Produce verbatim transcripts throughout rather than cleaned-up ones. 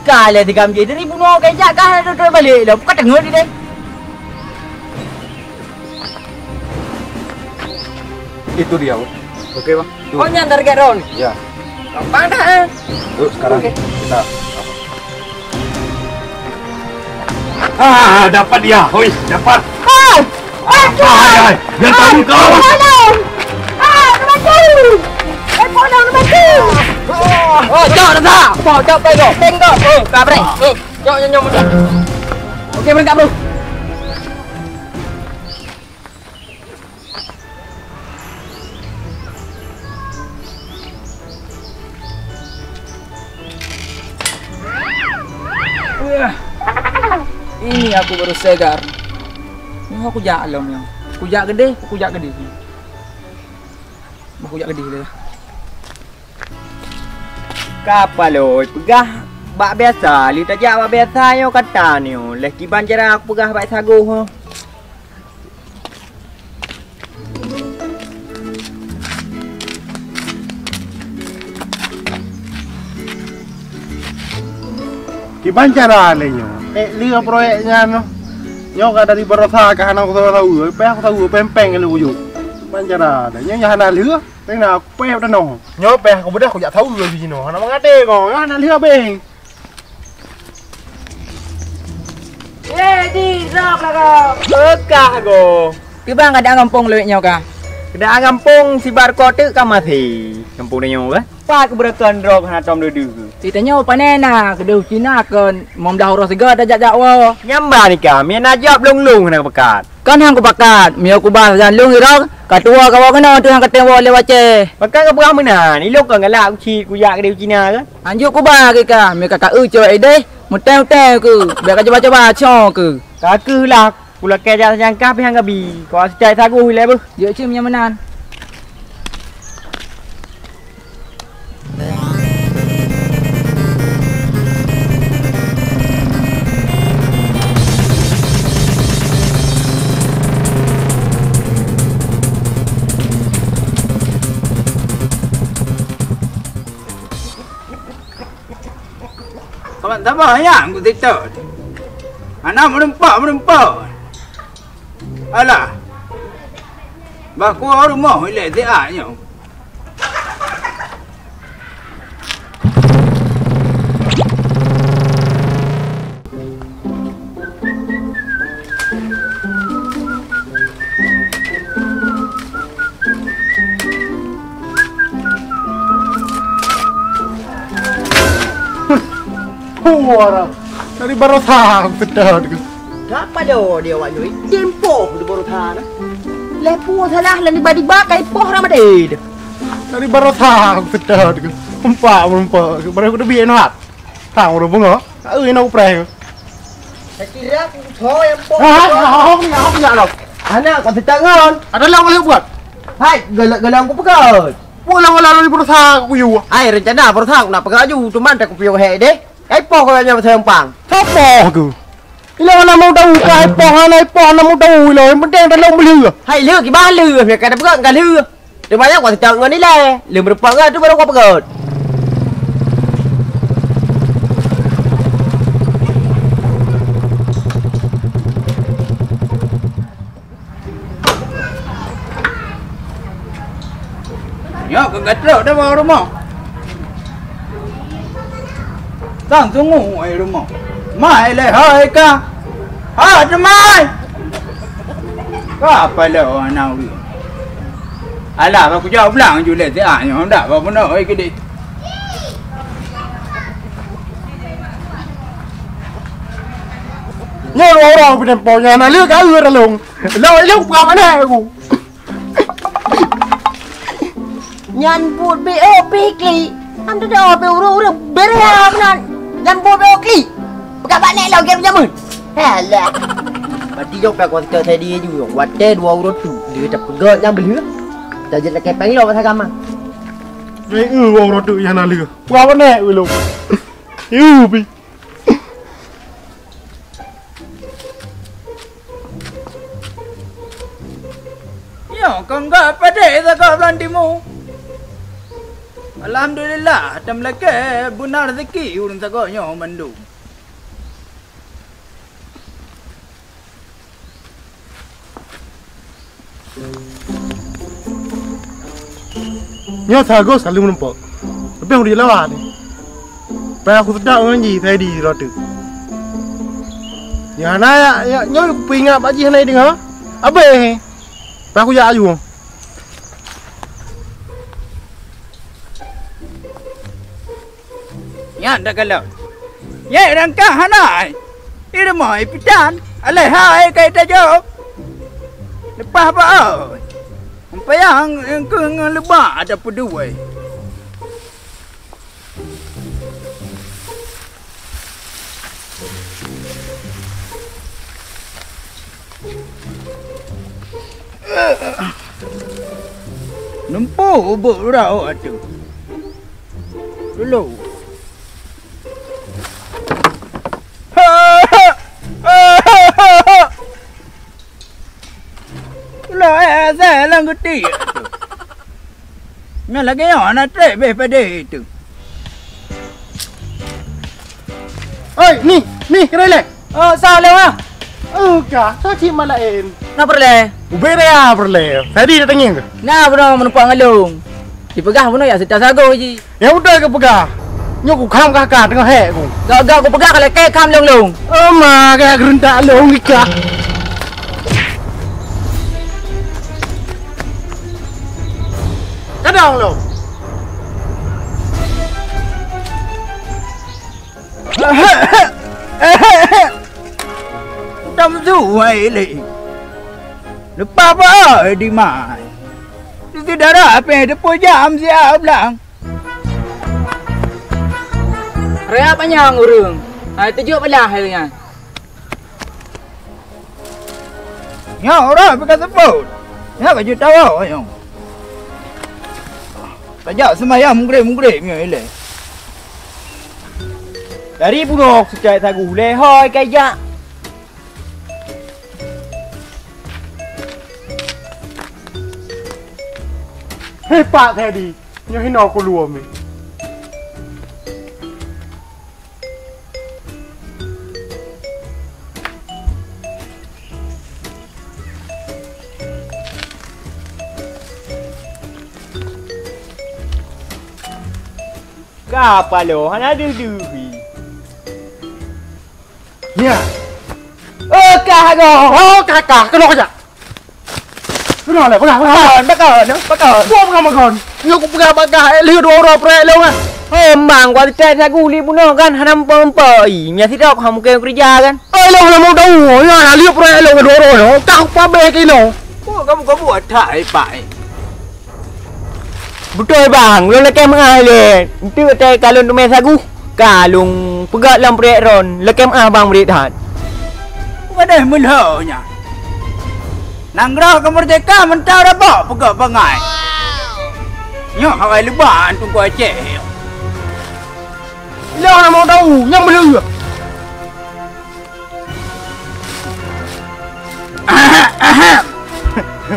Ka lé tiga menit dari bunoe kejak ka ada terus balik dah. Bukan tengok ni deh. Itu dia, Bang. Oke, Bang. Tuh. Oh, nyan target drone. Ya. Gampang dah, eh? Yuk, sekarang Oke. kita Ah, dapat dia. Hoi, dapat. Hai! Hai, Tuhan! Hai, hai. Dia tahu kau. Tolong! Ah, bantu! Eh, tolong, bantu! Oh, cok dah tak? Cok, cok, tengok. Tengok. Oh, kabrek. Oh, cok, nyom, nyom. Oke, berangkat, bro. Wah, ini aku baru segar. Nyoe aku jak lom nyoe. Aku jak keudeh, aku jak keudeh. Bah aku jak keudeh dah. Ka palôi peugah bak biasa, lheueh tajak bak biasa nyoe kata nyoe. Leh kiban cara aku peugah bak sagoh. Kiban cara lé nyoe? Ék lé proyek nyan nyoe. Nyoe ka dari baroesa ka hana kusaweue, payah kusaweue péng-péng kali ujoe. Kiban cara lé nyoe hana lheueh, péng na péng tanoh. Nyoe payah kubeudah kujak saweue di sinoe, hana mangat deh nyoe, hana lheueh beng. Eh, di drop lah kau. Peugah go. Kiban keadaan gampông lawét nyoe ka? Keadaan gampông sibar kote ka masih. Gampông tanyoe kan? Pat keubeureukan drop hana tom deudeue. Di tanyoe pane na keudeuh Cina kon meudah uroe siga tajak-jak woe. Nyamba ni ka, mie najak blong-long hana pekat. Kan han kupakat, miyueb kuba sajan lôn irong, ka tuwoe kawoe keunoe teuh han katém woe lé wacée. Pakon kapeugah meunan, ilôn kon galak kucit kujak keudeh u Cina kah? Hanjeuet kuba keu kah, miyueb ka ka eu cewek ideh, mutée-mutée keu, bék ka cuba-cuba cong keu. Ka keuh lah, kulakée jak sajan kah pih han gabi, kau sicai sagoh ilée beuh. Jeuet cit meunyan meunan. Kawan sabar ya, Angguk Tito. Anak meureumpok-meureumpok. Alah. Bah kuwoe rumoh ilée siat nyoe. Huara, dari baroesa seutôt keuh. Ka padub dia awak nyoe, tempo di baroesa na. Lé peue salah lôn tiba-tiba kai poh ramadé. Dari baroesa seutôt keuh. Empat meureumpok, barô kudubi ingat. Tang ureueng beungoh, ka eu inong upreh. Sakira ku tho nyang po. Ah, ah, ah, ah, ah, ah, ah. Anak kau seutôt ngon. Ada lah boleh buat. Hai, galak-galak ku peugah. Bola-bola dari berusaha ku yue. Hai, rencana berusaha ku nak peugah aju, cuman tak ku piôh hek deh. Kai poh kau nyang sayang pang. Sopoh aku. Ila mana mau tahu kai poh, mana poh, mana mau tahu ila. Yang penting dalam beli. Hai, leu kiban leu, mereka ada pegang kan leu. Teuma nyan kuat seutôt ngon ilée, lheueh meurumpok ngon tu baru kuat peugöt. Nyoe ka gatrok dah bak rumoh. Sang sungu ai rumoh. Mai lé hai ka. Ha teumai. Ka pala anak ureueng. Alah, ka kujak pulang julé siat nyoe dak ba peunoh ai keudeh. Nyoe dua ureueng peunempo nyan na lheueh ka eu ralông. Lôn ilông peugah manah aku. Nyan buet B O pih klik. Am teudoe pih ureueng-ureueng beureuha meunan. Nyan buet B O klik. Peugah bak nek lôn gém jameun. Halah. Berarti jok pih kuasa saya dia juga. Watèe dua ureueng tu, dia tak peugah nyang beuleuh. Tajak lakèe péng lom masa gama. Jadi eu dua ureueng tu nyang na lheueh. Peugah bak nek ulôn. Yu pi. Nyoe kon gak padé sagoe blang timu. Alhamdulillah, tameulakée beuna rezeki ureuëng sagoe nyoe mandum. Nyoe sagoe saleuem lumpok. Leubeh ureuëng lawan. Payah aku seudap ngon jih, Saidi, rot teuk. Nyang hana, ya, ya, nyoe kupeuingat bak jih hana deungoe. Abéh. Payah aku jak aju. Nyan takalon. Yé rangkah hana ai. Di rumoh ipitan, alai hai kai tajok. Leupah bak oi. Payah ngon leubah ada peudue. Numpuk ubak uroe ateueh. Dulu. Ulo eh asai lam geuti. Nyan lagée nyoe hana treb beh padé itu. Oi, ni, ni, keunoe lé. Oh, sa lé wah. Oh, ka, sa cit malaén. Na peureulée? Ubé raya peureulée. Tadi dah tengeng tu. Na bunoe meunumpak ngalong. Dipeugah bunoe ya seutah sagoe ji. Nyang beutôi keupeugah. Nyoe kukham kah-kah teungoh hék ku. Gak-gak kupeugah ka lakée kham lôn-lôn. Oh ma, kaya geureuntak lôn ikah. Kadang lôn. Tam zuai lé. Leupah ba di mai. Di syedara pih teupeu jam siat blang. Raya panyang ureuëng. Hai tujok beulah hai nyan. Nyoe ureuëng pih ka seupôt. Nyoe ka jeuet tawoe nyoe. Tajak seumayang mugreb-mugreb nyoe ilée. Dari bunoe seucait sagu lé hôi ka jak. Hei Pak Teddy, nyoe hinoe kulom. Ka paloe hana deuh-deuh. Nya. Oh, kah go. Oh, kah, kah. Keunoe kajak. Keunoe lé, peugah, peugah. Pakon, pakon, pakon. Buet peugah, pakon. Nyoe kupeugah bak kah, eh, lheueh dua uroe preh lôn, ah. Oh, mang, kuat teutai sagu li bunoe kan, hana meupo-meupo. Ih, nya sidroe, ha mungken keureuja kan. Eh, lôn hana mau tahu. Nya, lheueh preh lôn dua uroe nyoe. Kah kupabeh keunoe. Oh, kamu, kamu ada, eh, Pak, eh. Beutôi bang, lôn lakée meu'ah lé. Enteuk watée ka lôn teumé sagoe, ka lôn peugah lam pruet droen, lakée meu'ah bang murit that. Gadeh meulhö nyan. Nanggroe keu meurdehka mantong rabôk peugah bangai. Nyoe hawai leubah Teungku Aceh. Lôn hana mau tahu, nyang meulhö. Ahem, ahem.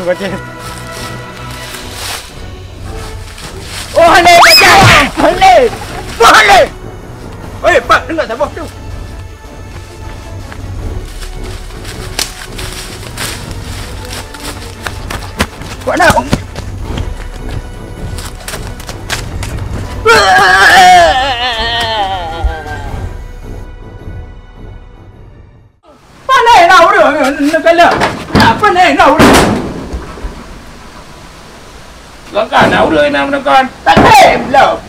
Baca. Oh, le, baca. Le. Wah, le. Oi, Pak, deungoe saboh tu. Kuat nak. Pane na ureueng neukalon. Na pane na ureueng. Langkah na ureueng na meunokon. Tak tem lom.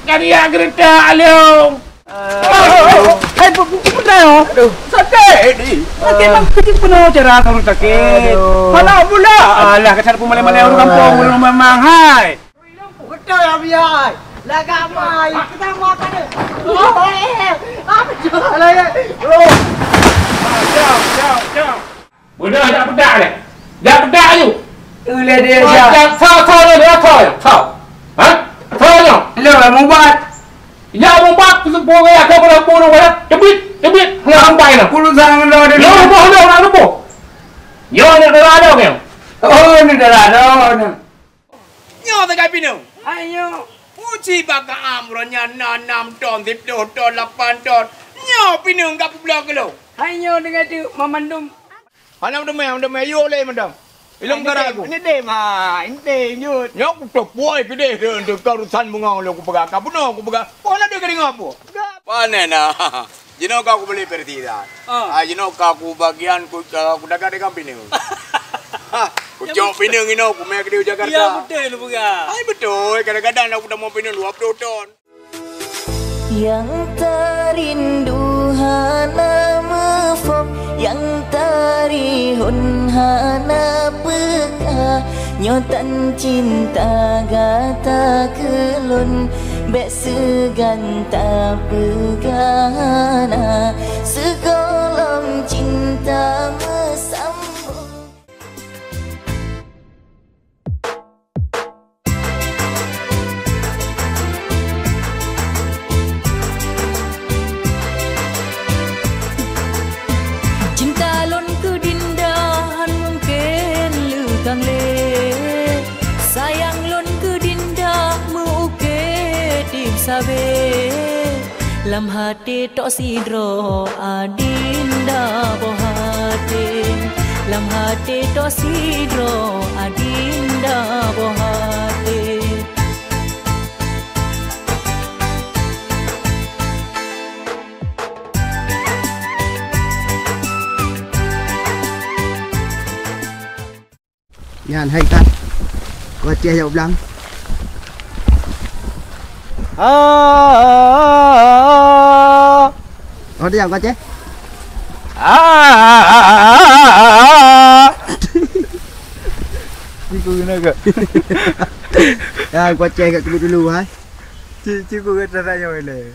Kan ya geureutak lom. Hai, bu-, bu-, bu-, bukan, oh. Aduh. Sakit ni. Sakit, bang. Sakit penuh cara kamu sakit. Aduh. Mana pula? Alah, kata pun malam-malam orang kampung, orang memang, hai. Beutôi, Abi ai. Lagak mai, kita makan ni. Oh, eh, eh, apa tu? Alah, ya. Oh. Jom, jom, jom. Bodoh, jak pedak leh. Jak pedak aju. Uleh dia, oh, jak. Jak, sa, sa, sa, sa, sa. Ha? Sa, sa. Hello, mubat. Jak mubat, aku sepuluh ya, aku berapa orang pada. Tebit, tebit. Nggak sampai dah. Puluh sana dah dia. Ya, Allah, dah, dah, dah. Ya, ni dah ada, kan? Oh, ni dah ada, dah. Nyoe sagai pineung. Hai nyoe. Puji bak kah am uroe nyan na nam ton, siplôh ton, lapan ton. Nyoe pineung ka peubloe keu lôn. Hai nyoe deungon teuk mamandum. Hana meuteumé, meuteumé, yôh lé mantong. Ilôn gara ku. Ini deh, ma, ini deh, jut. Nyoe ku teupuai keudeh, teuka urusan bungong lôn kupeugah, ka bunoe kupeugah. Peue na deuh keudeungoe peue? Pane na. Jinoe ka kubeli Persi dah. Ah. Ah, jinoe ka kubagian ku, ka kudagang-dagang pineung. Ha, kucok pineung inoe kumè keudéh u Jakarta. Ya, beutôi lôn peugah. Ai, beutôi, kadang-kadang dah kutamong pineung dua ploh ton. Nyang tarindu hana meuphom, nyang tarihon hana peugah. Nyoe tan cinta gata keu lôn, bék seugan tapeugah na, sigohlom cinta meusambông. Cinta lôn keu Dinda han mungken leukang lé. Sayang lôn keu Dinda meu-ukét dib sabe. Lam até tok sidroe Adinda boh até. Lam até tok sidroe Adinda boh até. Nyan hai ka. Kau Aceh jak blang. Ah. Oh, dia kau Aceh. Ah. Siku kena ke? Ya, kau Aceh kat dulu hai. Cik, cik, kau kata tak jauh le.